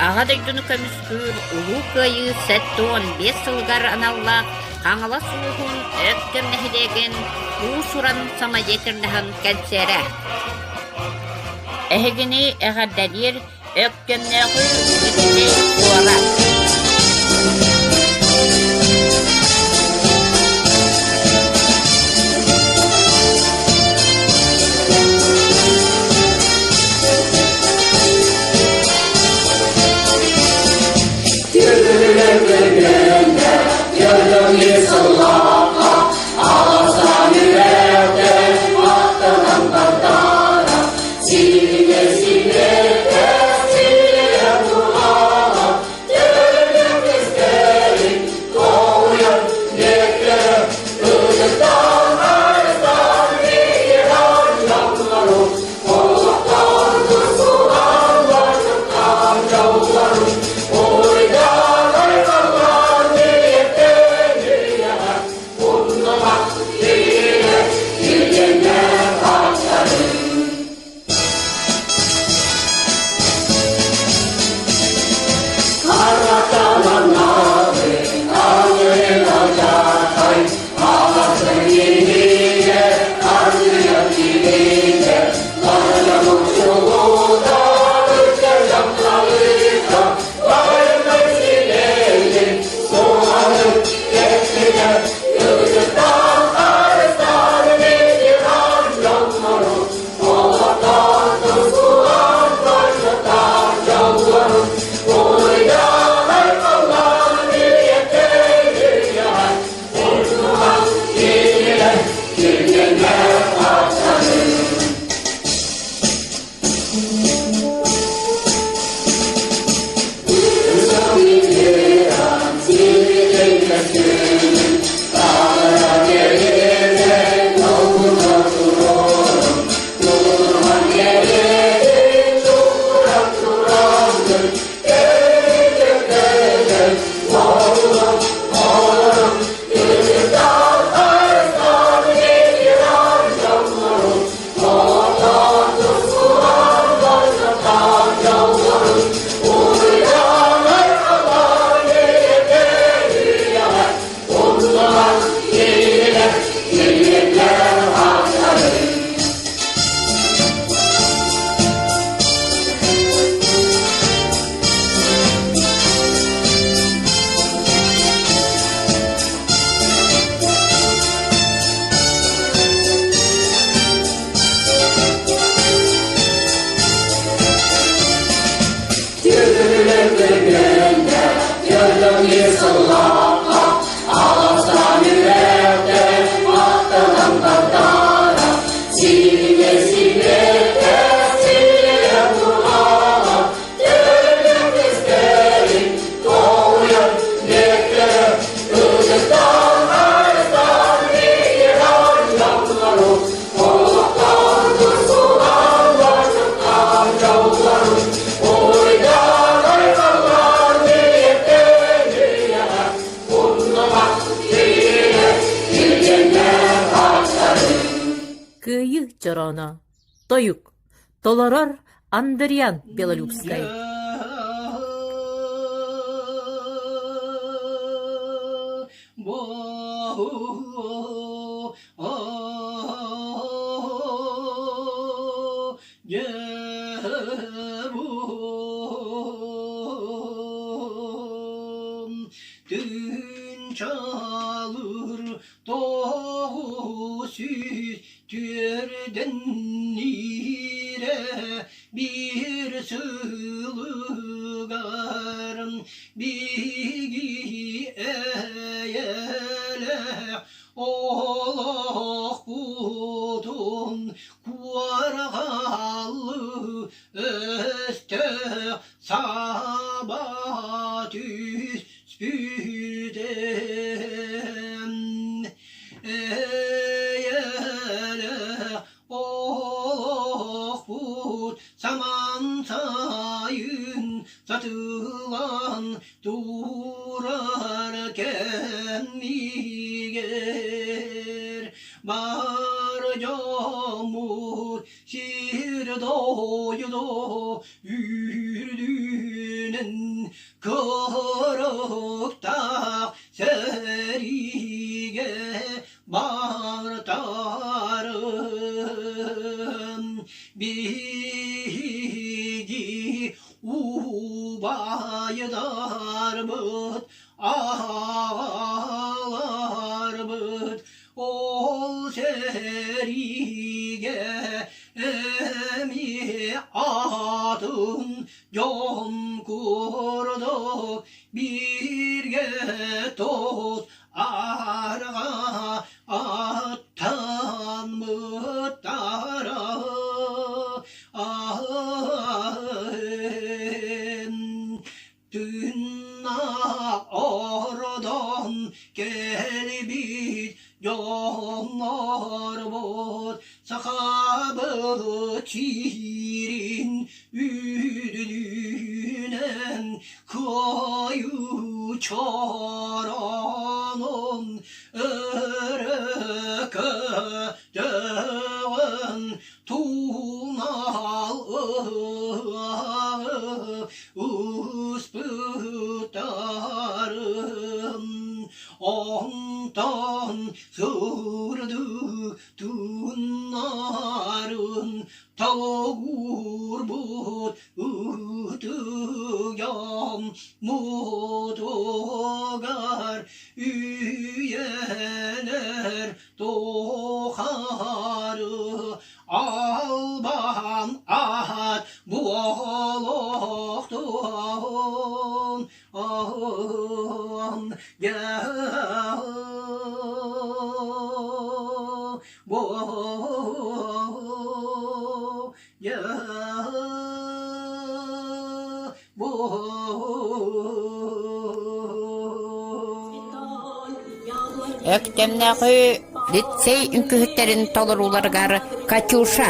Аҕа дойдуну көмүскүүр Улуу Кыайыы 75 сылыгар аналлаах Хаҥалас улууһун Өктөм нэһилиэгин уус-уран самодеятельноһын кэнсиэрэ. Эһигини эҕэрдэлиир Өктөмнөөҕү Итини куорат. Кыайыы чорооно Тойук Толорор Андриан Белолюбскай Түн чалыр 900 түөрдэн иирэ биир сылыгар биһиги эйэлээх олохпутун куорҕаллыы өстөөх саба түспүтэ. Эйэлээх олохпут самаан сайын сатыылаан турар кэмигэр бар дьоммут сир дойду үрдүнэн. Куруктаах сэриигэ бартарын биһиги убайдарбыт, аҕаларбыт ол сэриигэ эмиэ атын дьон курдук бииргэ тот арҕаа аттаммыттара. Тыыннаах ордон кэлбит дьоннорбут сахабыт сирин үрдүнэн кыайыы чороонун өрө көтөҕөн туунал ыһыаҕы ыспыттарын онтон сырдык тыыннарын тоҕуурбут ытыйан мутугар үйэлэр тухары албан аат буолуохтун Өктөмнөөҕү лицей үҥкүүһүттэрин толорууларыгар «Катюша»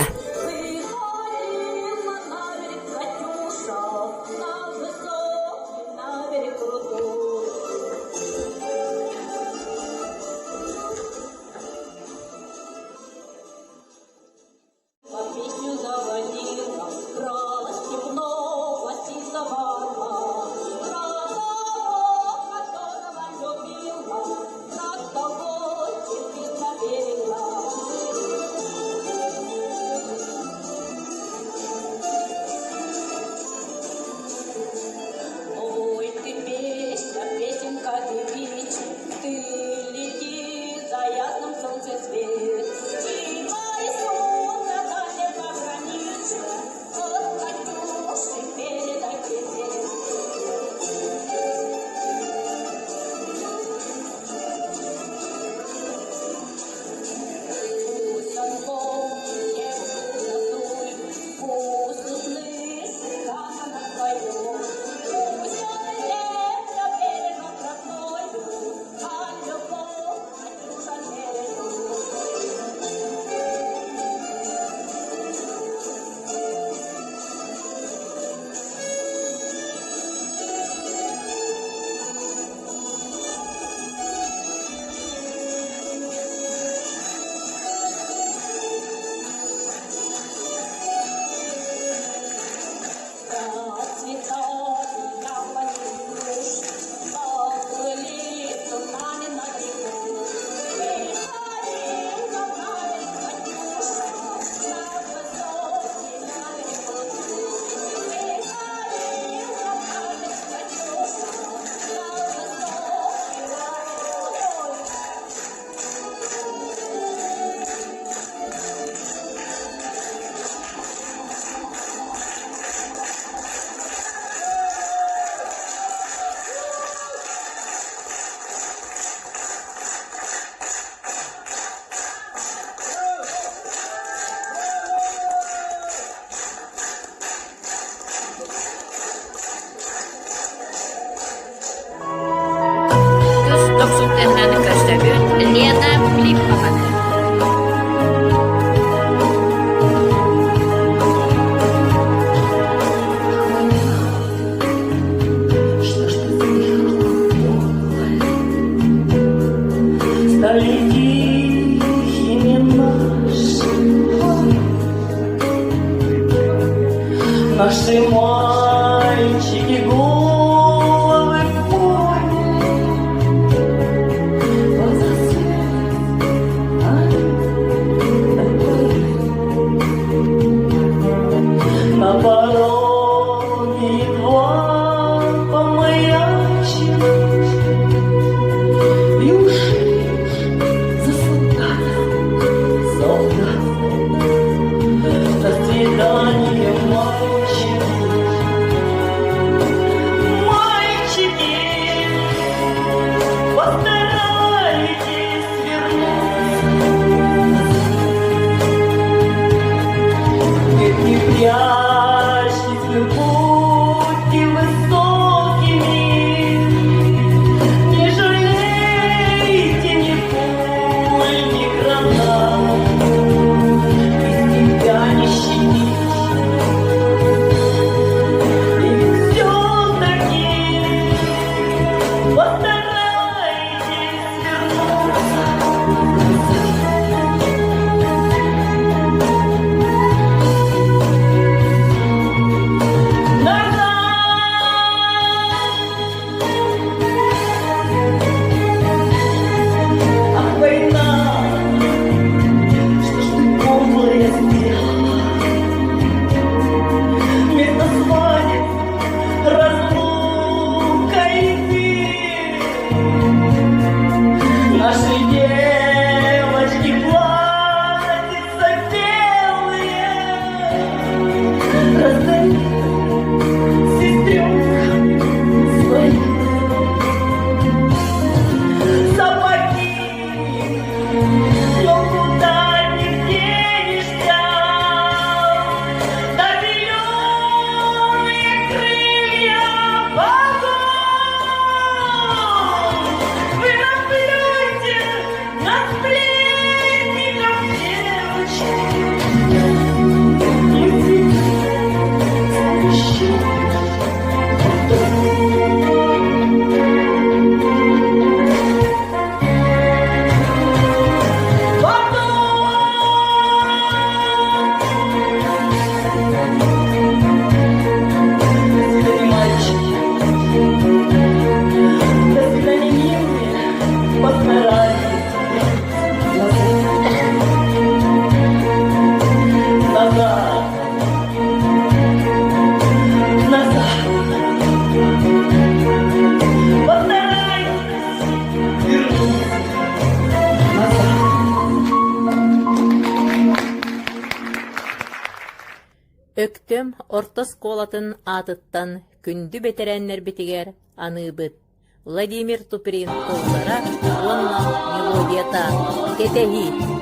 орто оскуолатын аатыттан күндү бэтэрээннэрбитигэр аныыбыт Владимир Туприн тыллара уонна мелодията «Кэтэһии».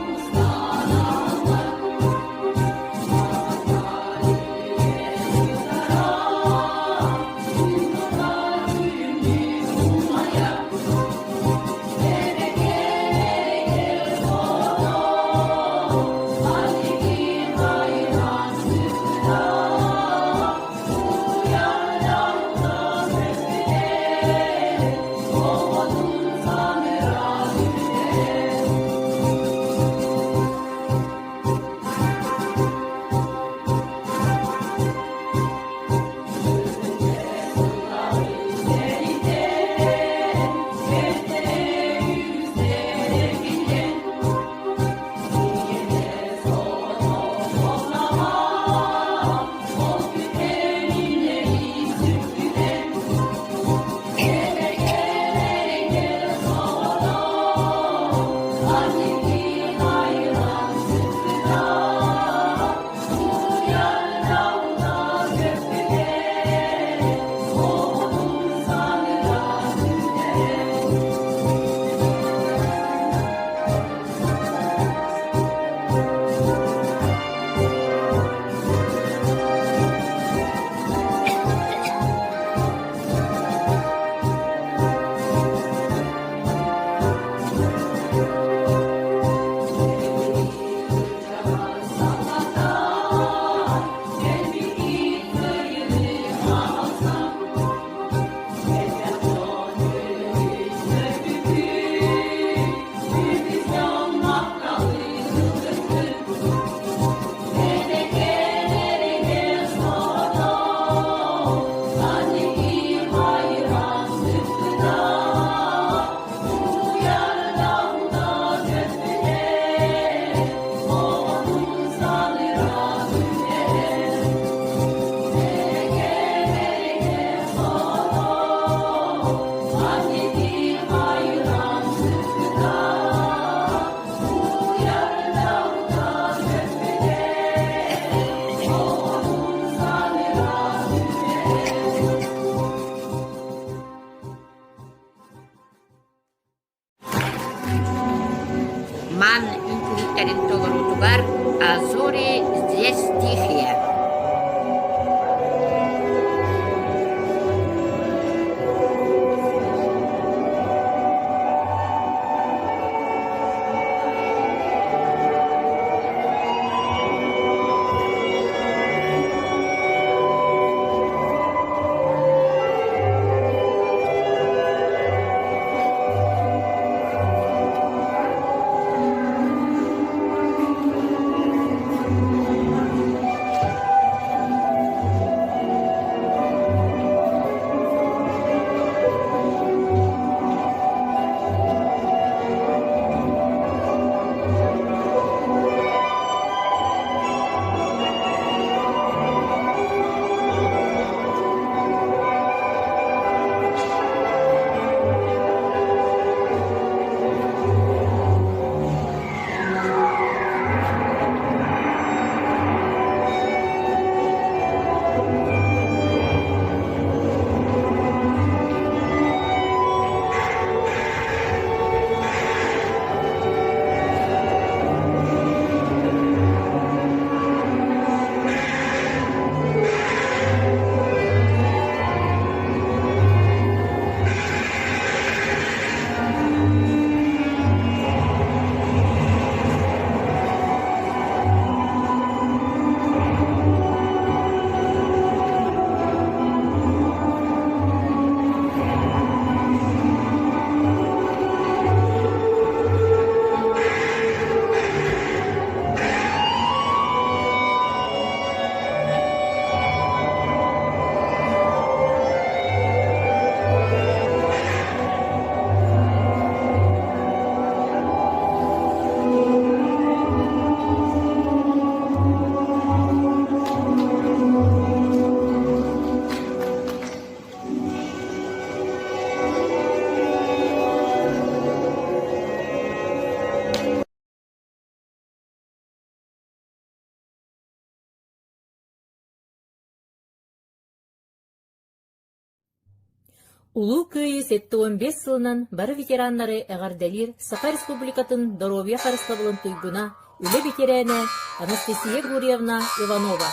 Улуу Кыайыы 75 сылынан бары ветераннары эҕэрдэлиир Саха Республикатын доруобуйа харыстабылын туйгуна, үлэ ветерээнэ Анастасия Гурьевна Иванова.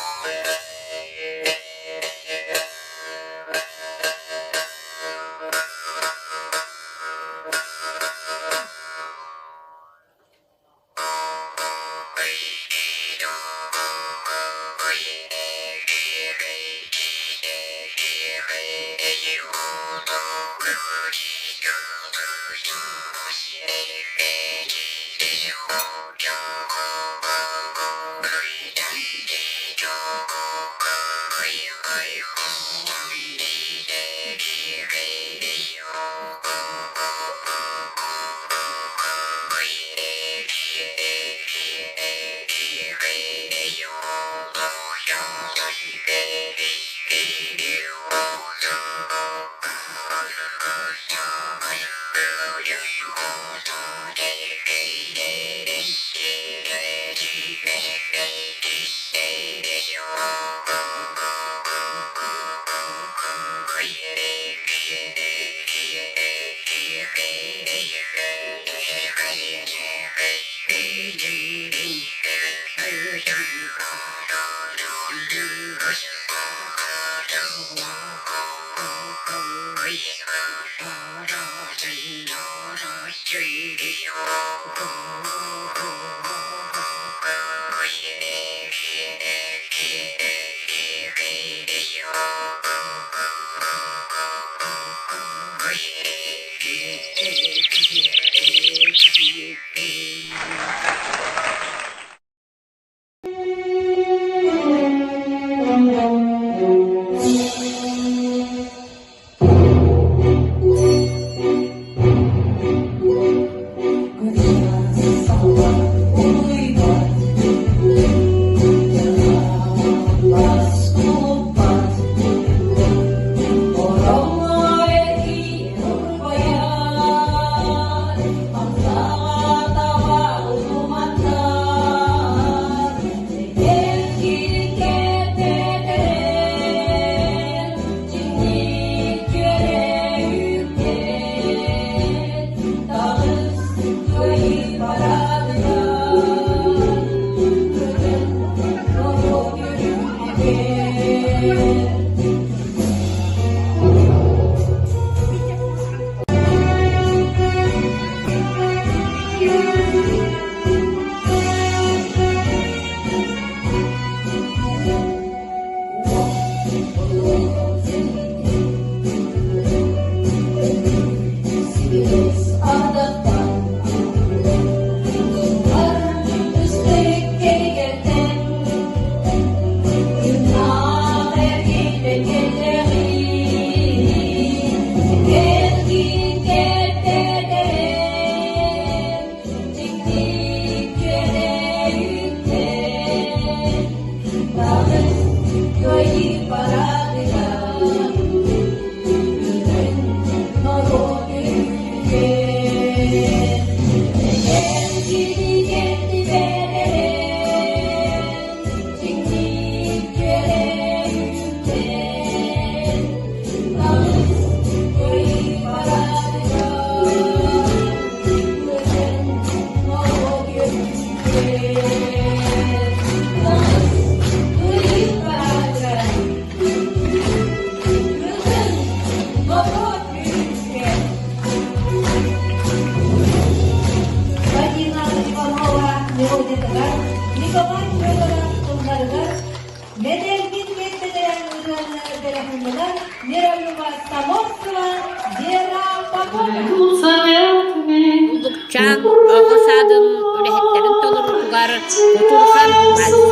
Улукчаан оҕо саадын үлэһиттэрин толоруутугар кутурҕан барса.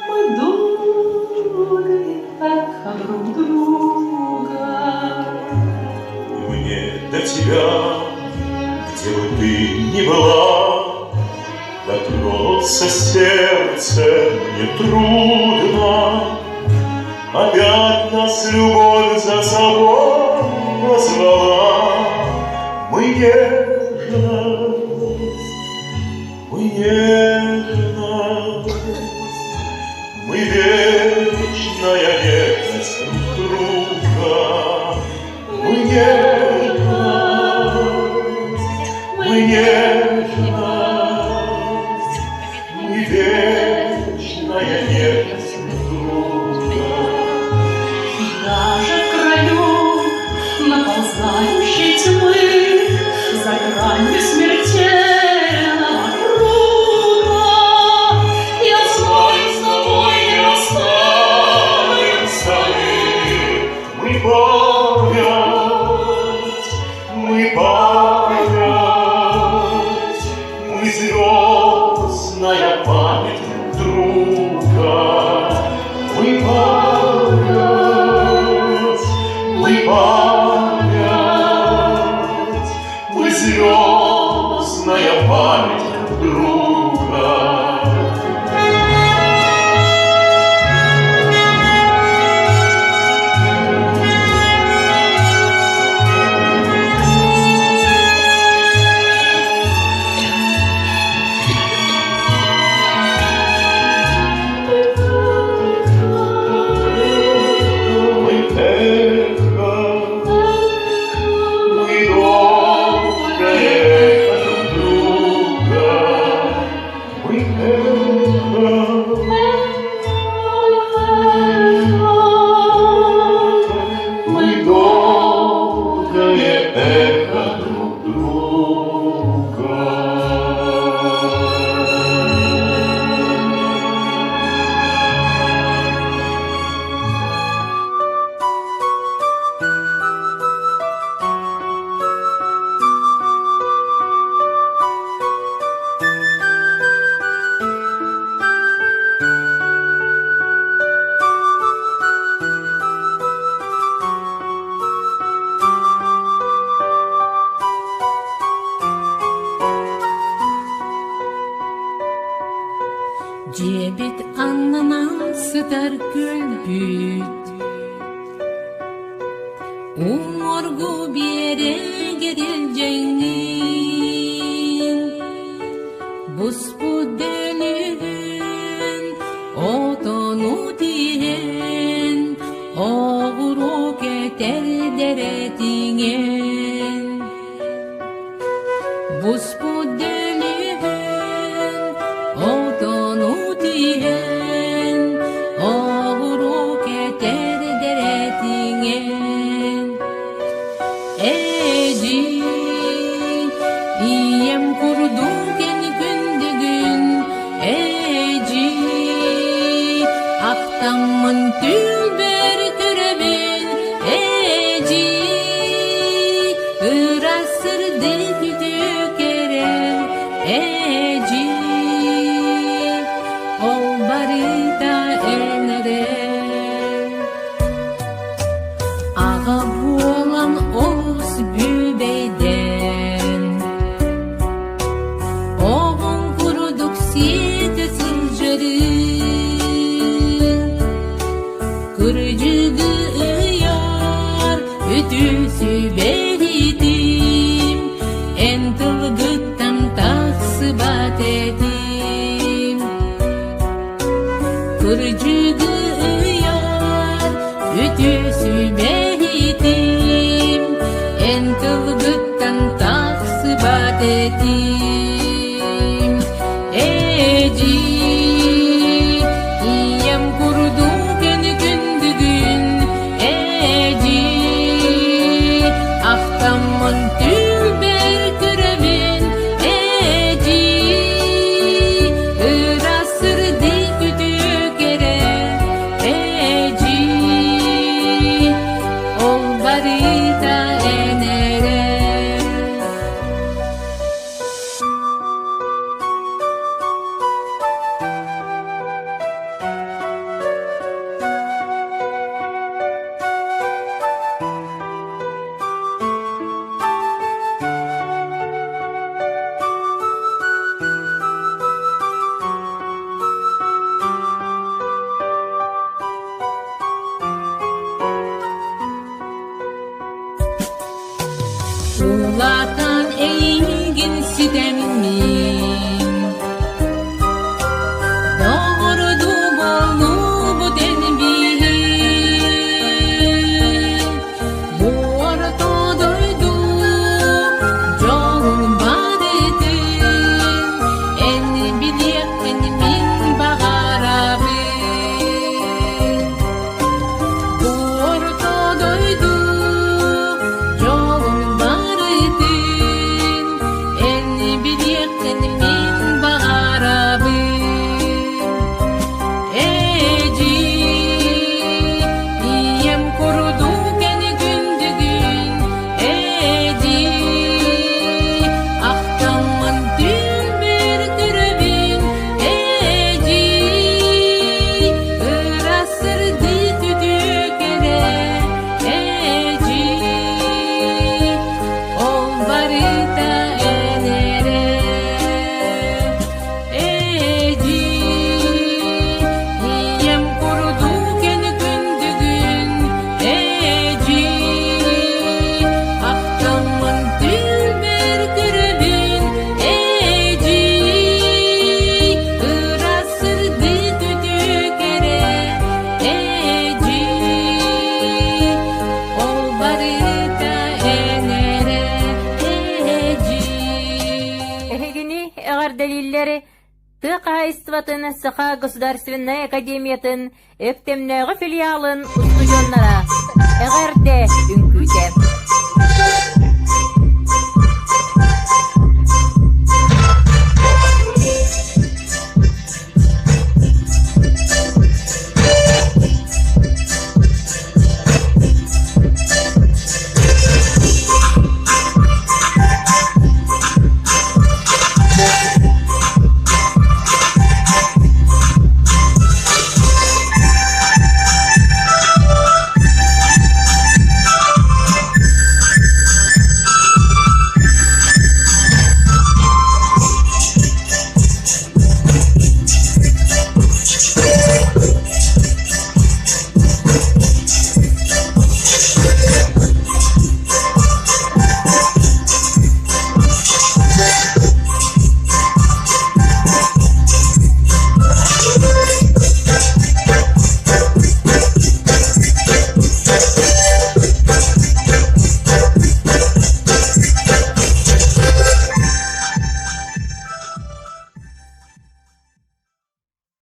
Мы долго и так друг друга. Бьется сердце мне трудно, Опять нас любовь за собой позвала. Мы нежность, мы нежность, Мы вечная нежность друг друга. Мы нежность, мы нежность, Мы вечная нежность друг друга. Даже в краю наползающей тьмы, За гранью смертельного круга, Я знаю, с тобой не расстанемся мы. Мы память, мы память, мы звездная память друг друга. Мы память, мы память, мы звездная память друг друга. Мы эхо, мы долгое эхо друг друга. Мы эхо, мы долгое эхо друг друга. Дьиэбит аннынан сытар күлбүт Уҥуоргу биэрэгэр илдьэҥҥин Буспут дөлүһүн отону тиһэн Оҕуруо кэтэрдэр этиҥэн Буспут дөлүһүн отону тиһэн Оҕуруо кэтэрдэр этиҥэн Эдьиий, ийэм курдук эн күндүгүн, эдьиий, ахтаммын түүлбэр көрөбүн, эдьиий, ыраас сырдык үтүө кэрэ, эдьиий, ол барыта эн эрэ. Аҕа буолан олус бүбэйдэн, оҕоҥ курдук сиэтэ сылдьарын, кырдьыгы ыйар үтүө сүбэһитим, эн тылгыттан тахсыбат этим. Кырдьыгы ыйар үтүө сүбэһитим, эн тылгыттан тахсыбат этим. Эдьиий, ийэм курдук эн күндүгүн, эдьиий, ахтаммын түүлбэр көрөбүн, эдьиий, ыраас сырдык үтүө кэрэ, эдьиий, ол барыта эн эрэ. ситэммин Доҕордуу буоллубут эн биһи Бу орто дойду дьолун барытын эн билиэххин мин баҕарабын Бу орто дойду дьолун барытын эн билиэххин мин баҕарабын Эдьиий, ийэм курдук эн күндүгүн, эдьиий, ахтаммын түүнбэр көрөбүн, эдьиий, ыраас сырдык үтүө кэрэ, эдьиий, ол барыта эн эрэ. Эдьиий, ийэм курдук эн күндүгүн, эдьиий, ахтаммын түүнбэр көрөбүн, эдьиий, ыраас сырдык үтүө кэрэ, эдьиий, ол барыта эн эрэ, эдьиий. Эһигини эҕэрдэлииллэр Тыа хаһаайыстыбатын Саха государственнай академиятын Өктөмнөөҕү филиалын устудьуоннара Эҕэрдэ үҥкүүтэ.